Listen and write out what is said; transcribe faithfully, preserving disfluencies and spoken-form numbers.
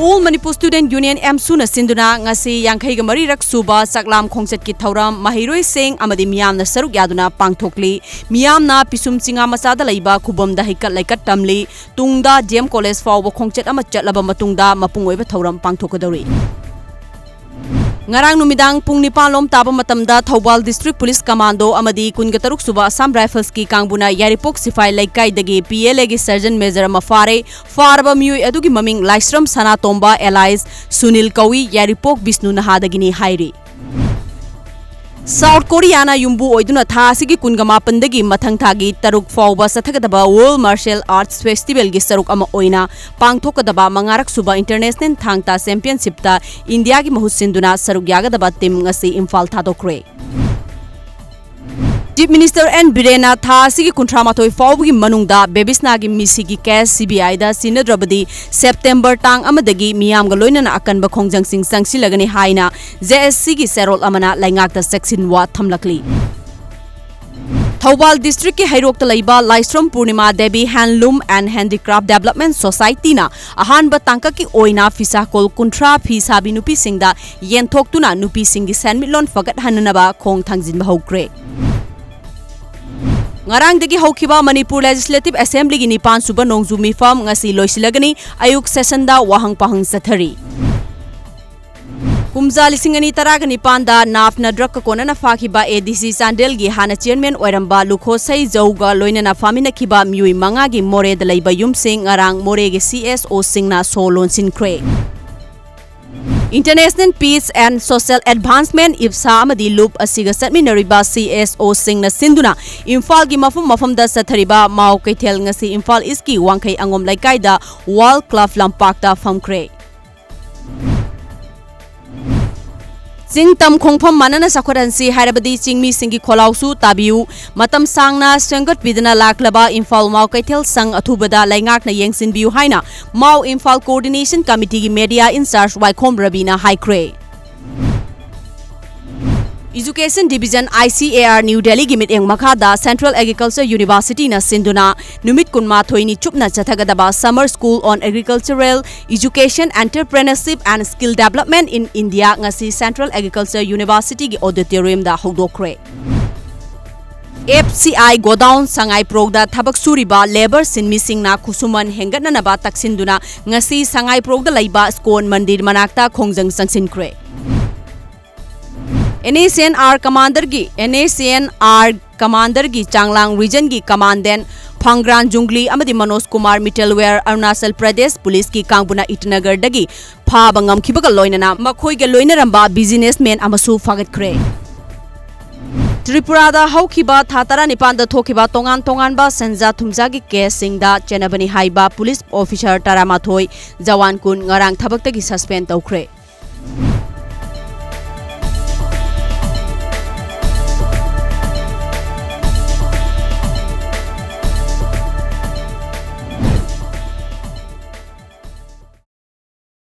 All Manipur Student Union, ꯑꯦꯝꯁꯨꯅ ꯁꯤꯟꯗꯨꯅ ꯉꯁꯤ ꯌꯥꯡꯈꯩꯒ ꯃꯔꯤꯔꯛ ꯁꯨꯕ ꯆꯥꯛꯂꯥꯝ ꯈꯣꯡꯆꯠꯀꯤ ꯊꯧꯔꯝ ꯃꯍꯩꯔꯣꯏꯁꯤꯡ ꯑꯃꯗꯤ ꯃꯤꯌꯥꯝꯅ ꯁꯔꯨꯛ ꯌꯥꯗꯨꯅ ꯄꯥꯡꯊꯣꯛꯂꯤ꯫ ꯃꯤꯌꯥꯝꯅ ꯄꯤꯁꯨꯝ ꯆꯤꯡꯉꯥ ꯃꯆꯥꯗ ꯂꯩꯕ ꯈꯨꯕꯝꯗ ꯍꯩꯀꯠ ꯂꯩꯀꯠ ꯇꯝꯂꯤ꯫ ꯇꯨꯡꯗ ꯗꯤ ꯑꯦꯝ ꯀꯣꯂꯦꯖ ꯐꯥꯎꯕ ꯈꯣꯡꯆꯠ ꯑꯃ ꯆꯠꯂꯕ ꯃꯇꯨꯡꯗ ꯃꯄꯨꯡ ꯑꯣꯏꯕ ꯊꯧꯔꯝ ꯄꯥꯡꯊꯣꯛꯀꯗꯧꯔꯤ꯫ ꯉꯔꯥꯡ ꯅꯨꯃꯤꯗꯥꯡ ꯄꯨꯡ ꯅꯤꯄꯥꯟ ꯂꯣꯝ ꯇꯥꯕ ꯃꯇꯝꯗ ꯊꯧꯕꯥꯜ District Police Commando ꯑꯃꯗꯤ ꯀꯨꯟꯒ ꯇꯔꯨꯛ ꯁꯨꯕ Assam Riflesꯀꯤ ꯀꯥꯡꯕꯨꯅ ꯌꯥꯏꯔꯤꯄꯣꯛ ꯁꯤꯐꯥꯏ ꯂꯩꯀꯥꯏꯗꯒꯤ ꯄꯤ ꯑꯦꯜ ꯑꯦꯒꯤ Sergeant Major ꯑꯃ ꯐꯥꯔꯦ꯫ ꯐꯥꯔꯕ ꯃꯤꯑꯣꯏ ꯑꯗꯨꯒꯤ ꯃꯃꯤꯡ ꯂꯥꯏꯁ꯭ꯔꯝ ꯁꯅꯥꯇꯣꯝꯕ alias ꯁꯨꯅꯤꯜ ꯀꯧꯏ, ꯌꯥꯏꯔꯤꯄꯣꯛ ꯕꯤꯁꯅꯨ ꯅꯍꯥꯗꯒꯤꯅꯤ ꯍꯥꯏꯔꯤ꯫ ꯁꯥꯎꯠ ꯀꯣꯔꯤꯌꯥꯅ ꯌꯨꯝꯕꯨ ꯑꯣꯏꯗꯨꯅ ꯊꯥ ꯑꯁꯤꯒꯤ ꯀꯨꯟꯒ ꯃꯥꯄꯟꯗꯒꯤ ꯃꯊꯪ ꯊꯥꯒꯤ ꯇꯔꯨꯛ ꯐꯥꯎꯕ ꯆꯠꯊꯒꯗꯕ World Martial Arts Festivalꯒꯤ ꯁꯔꯨꯛ ꯑꯃ ꯑꯣꯏꯅ ꯄꯥꯡꯊꯣꯛꯀꯗꯕ ꯃꯉꯥꯔꯛ ꯁꯨꯕ International ꯊꯥꯡ ꯇꯥ Championshipꯇ ꯏꯟꯗꯤꯌꯥꯒꯤ ꯃꯍꯨꯠ ꯁꯤꯟꯗꯨꯅ ꯁꯔꯨꯛ ꯌꯥꯒꯗꯕ team ꯉꯁꯤ ꯏꯝꯐꯥꯜ ꯊꯥꯗꯣꯛꯈ꯭ꯔꯦ꯫ Chief Minister ꯑꯦꯟ ꯕꯤꯔꯦꯟꯅ ꯊꯥ ꯑꯁꯤꯒꯤ ꯀꯨꯟꯊ꯭ꯔꯥ ꯃꯥꯊꯣꯏ ꯐꯥꯎꯕꯒꯤ ꯃꯅꯨꯡꯗ ꯕꯦꯕꯤꯁꯅꯥꯒꯤ ꯃꯤꯁꯤꯒꯤ case ꯁꯤ ꯕꯤ ꯑꯥꯏꯗ ꯁꯤꯟꯅꯗ꯭ꯔꯕꯗꯤ September ꯇꯥꯡ ꯑꯃꯗꯒꯤ ꯃꯤꯌꯥꯝꯒ ꯂꯣꯏꯅꯅ ꯑꯀꯟꯕ ꯈꯣꯡꯖꯪꯁꯤꯡ ꯆꯪꯁꯤꯜꯂꯒꯅꯤ ꯍꯥꯏꯅ ꯖꯦ ꯑꯦꯁ ꯁꯤꯒꯤ ꯆꯦꯔꯣꯜ ꯑꯃꯅ ꯂꯩꯉꯥꯛꯇ ꯆꯦꯛꯁꯤꯟꯋꯥ ꯊꯝꯂꯛꯂꯤ꯫ ꯊꯧꯕꯥꯜ Districtꯀꯤ ꯍꯩꯔꯣꯛꯇ ꯂꯩꯕ ꯂꯥꯏꯁ꯭ꯔꯝ ꯄꯨꯔꯅꯤꯃꯥ Devi Handloom and Handicraft Development Societyꯅ ꯑꯍꯥꯟꯕ ꯇꯥꯡꯀꯛꯀꯤ ꯑꯣꯏꯅ ꯐꯤꯁꯥꯀꯣꯜ ꯀꯨꯟꯊ꯭ꯔꯥ ꯐꯤ ꯁꯥꯕꯤ ꯅꯨꯄꯤꯁꯤꯡꯗ ꯌꯦꯟꯊꯣꯛꯇꯨꯅ ꯅꯨꯄꯤꯁꯤꯡꯒꯤ ꯁꯦꯟꯃꯤꯠꯂꯣꯟ ꯐꯒꯠꯍꯟꯅꯅꯕ ꯈꯣꯡ ꯊꯥꯡꯖꯤꯟꯕ ꯍꯧꯈ꯭ꯔꯦ꯫ ꯉꯔꯥꯡꯗꯒꯤ ꯍꯧꯈꯤꯕ ꯃꯅꯤꯄꯨꯔ Legislative Assemblyꯒꯤ ꯅꯤꯄꯥꯟ ꯁꯨꯕ ꯅꯣꯡꯖꯨ ꯃꯤꯐꯝ ꯉꯁꯤ ꯂꯣꯏꯁꯤꯜꯂꯒꯅꯤ꯫ ꯑꯌꯨꯛ sessionꯗ ꯋꯥꯍꯪ ꯄꯥꯍꯪ ꯆꯠꯊꯔꯤ꯫ ꯀꯨꯝꯖꯥ ꯂꯤꯁꯤꯡ ꯑꯅꯤ ꯇꯔꯥꯒ ꯅꯤꯄꯥꯟꯗ ꯅꯥꯞꯅ drugꯀ ꯀꯣꯟꯅꯅ ꯐꯥꯈꯤꯕ ꯑꯦ ꯗꯤ ꯁꯤ ꯆꯥꯟꯗꯦꯜꯒꯤ ꯍꯥꯟꯅ chairman ꯑꯣꯏꯔꯝꯕ ꯂꯨꯈꯣꯁꯩ ꯖꯧꯒ ꯂꯣꯏꯅꯅ ꯐꯥꯃꯤꯟꯅꯈꯤꯕ ꯃꯤꯑꯣꯏ ꯃꯉꯥꯒꯤ ꯃꯣꯔꯦꯗ ꯂꯩꯕ ꯌꯨꯝꯁꯤꯡ ꯉꯔꯥꯡ ꯃꯣꯔꯦꯒꯤ C S ꯑꯣꯁꯤꯡꯅ show ꯂꯣꯟꯁꯤꯟꯈ꯭ꯔꯦ꯫ International Peace and Social Advancement, ꯏꯞꯁꯥ ꯑꯃꯗꯤ ꯂꯨꯞ ꯑꯁꯤꯒ ꯆꯠꯃꯤꯟꯅꯔꯤꯕ ꯁꯤ ꯑꯦꯁ ꯑꯣꯁꯤꯡꯅ ꯁꯤꯟꯗꯨꯅ ꯏꯝꯐꯥꯜꯒꯤ ꯃꯐꯝ ꯃꯐꯝꯗ ꯆꯠꯊꯔꯤꯕ ꯃꯥꯎ ꯀꯩꯊꯦꯜ ꯉꯁꯤ ꯏꯝꯐꯥꯜ ꯏꯁꯀꯤ ꯋꯥꯡꯈꯩ ꯑꯉꯣꯝ ꯂꯩꯀꯥꯏꯗ World Club ꯂꯝꯄꯥꯛꯇ ꯐꯝꯈ꯭ꯔꯦ꯫ ꯆꯤꯡ ꯇꯝ ꯈꯣꯡꯐꯝ ꯃꯥꯟꯅꯅ ꯆꯥꯎꯈꯠꯍꯟꯁꯤ ꯍꯥꯏꯔꯕꯗꯤ ꯆꯤꯡꯃꯤꯁꯤꯡꯒꯤ ꯈꯣꯜꯂꯥꯎꯁꯨ ꯇꯥꯕꯤꯌꯨ꯫ ꯃꯇꯝ ꯁꯥꯡꯅ ꯁꯦꯝꯒꯠꯄꯤꯗꯅ ꯂꯥꯛꯂꯕ ꯏꯝꯐꯥꯜ ꯃꯥꯎ ꯀꯩꯊꯦꯜ ꯁꯪ ꯑꯊꯨꯕꯗ ꯂꯩꯉꯥꯛꯅ ꯌꯦꯡꯁꯤꯟꯕꯤꯌꯨ ꯍꯥꯏꯅ ꯃꯥꯎ Imphal Coordination Committeeꯒꯤ media in charge ꯋꯥꯏꯈꯣꯝ ꯔꯕꯤꯅ ꯍꯥꯏꯈ꯭ꯔꯦ꯫ Education Division, I C A R, New Delhi ꯒꯤ ꯃꯤꯠꯌꯦꯡ ꯃꯈꯥꯗ Central Agriculture University ꯅ ꯁꯤꯟꯗꯨꯅ ꯅꯨꯃꯤꯠ ꯀꯨꯟꯃꯥꯊꯣꯏꯅꯤ ꯆꯨꯞꯅ ꯆꯠꯊꯒꯗꯕ Summer School on Agricultural Education, Entrepreneurship and Skill Development in India ꯉꯁꯤ Central Agriculture University ꯒꯤ auditorium the ꯍꯧꯗꯣꯛꯈ꯭ꯔꯦ꯫ F C I godown ꯁꯉꯥꯏꯄ꯭ꯔꯧꯗ ꯊꯕꯛ ꯁꯨꯔꯤꯕ labour ꯁꯤꯟꯃꯤꯁꯤꯡꯅ ꯈꯨꯠꯁꯨꯃꯟ ꯍꯦꯟꯒꯠꯅꯅꯕ ꯇꯛꯁꯤꯟꯗꯨꯅ ꯉꯁꯤ ꯁꯉꯥꯏꯄ꯭ꯔꯧꯗ ꯂꯩꯕ ꯏꯁꯀꯣꯟ ꯃꯟꯗꯤꯔ ꯃꯅꯥꯛꯇ ꯈꯣꯡꯖꯪ ꯆꯪꯁꯤꯟꯈ꯭ꯔꯦ꯫ N S C N R commander ꯒꯤ, N S C N R commander ꯒꯤ ꯆꯥꯡꯂꯥꯡ region ꯒꯤ commandant ꯐꯪꯒ꯭ꯔꯥꯟ ꯖꯨꯡꯒ꯭ꯂꯤ ꯑꯃꯗꯤ ꯃꯅꯣꯖ ꯀꯨꯃꯥꯔ ꯃꯤꯇꯜꯋꯦꯌꯔ ꯑꯔꯨꯅꯥꯆꯜ ꯄ꯭ꯔꯗꯦꯁ ꯄꯨꯂꯤꯁꯀꯤ ꯀꯥꯡꯕꯨꯅ ꯏꯇꯥꯅꯒꯔꯗꯒꯤ ꯐꯥꯕ ꯉꯝꯈꯤꯕꯒ ꯂꯣꯏꯅꯅ ꯃꯈꯣꯏꯒ ꯂꯣꯏꯅꯔꯝꯕ businessman ꯑꯃꯁꯨ ꯐꯥꯒꯠꯈ꯭ꯔꯦ꯫ ꯇ꯭ꯔꯤꯄꯨꯔꯥꯗ ꯍꯧꯈꯤꯕ ꯊꯥ ꯇꯔꯥꯅꯤꯄꯥꯟꯗ ꯊꯣꯛꯈꯤꯕ ꯇꯣꯉꯥꯟ ꯇꯣꯉꯥꯟꯕ ꯁꯦꯟꯖꯥ ꯊꯨꯝꯖꯥꯒꯤ caseꯁꯤꯡꯗ ꯆꯦꯟꯅꯕꯅꯤ ꯍꯥꯏꯕ ꯄꯨꯂꯤꯁ officer ꯇꯔꯥꯃꯥꯊꯣꯏ, ꯖꯋꯥꯟ ꯀꯨꯟ ꯉꯔꯥꯡ ꯊꯕꯛꯇꯒꯤ suspend ꯇꯧꯈ꯭ꯔꯦ꯫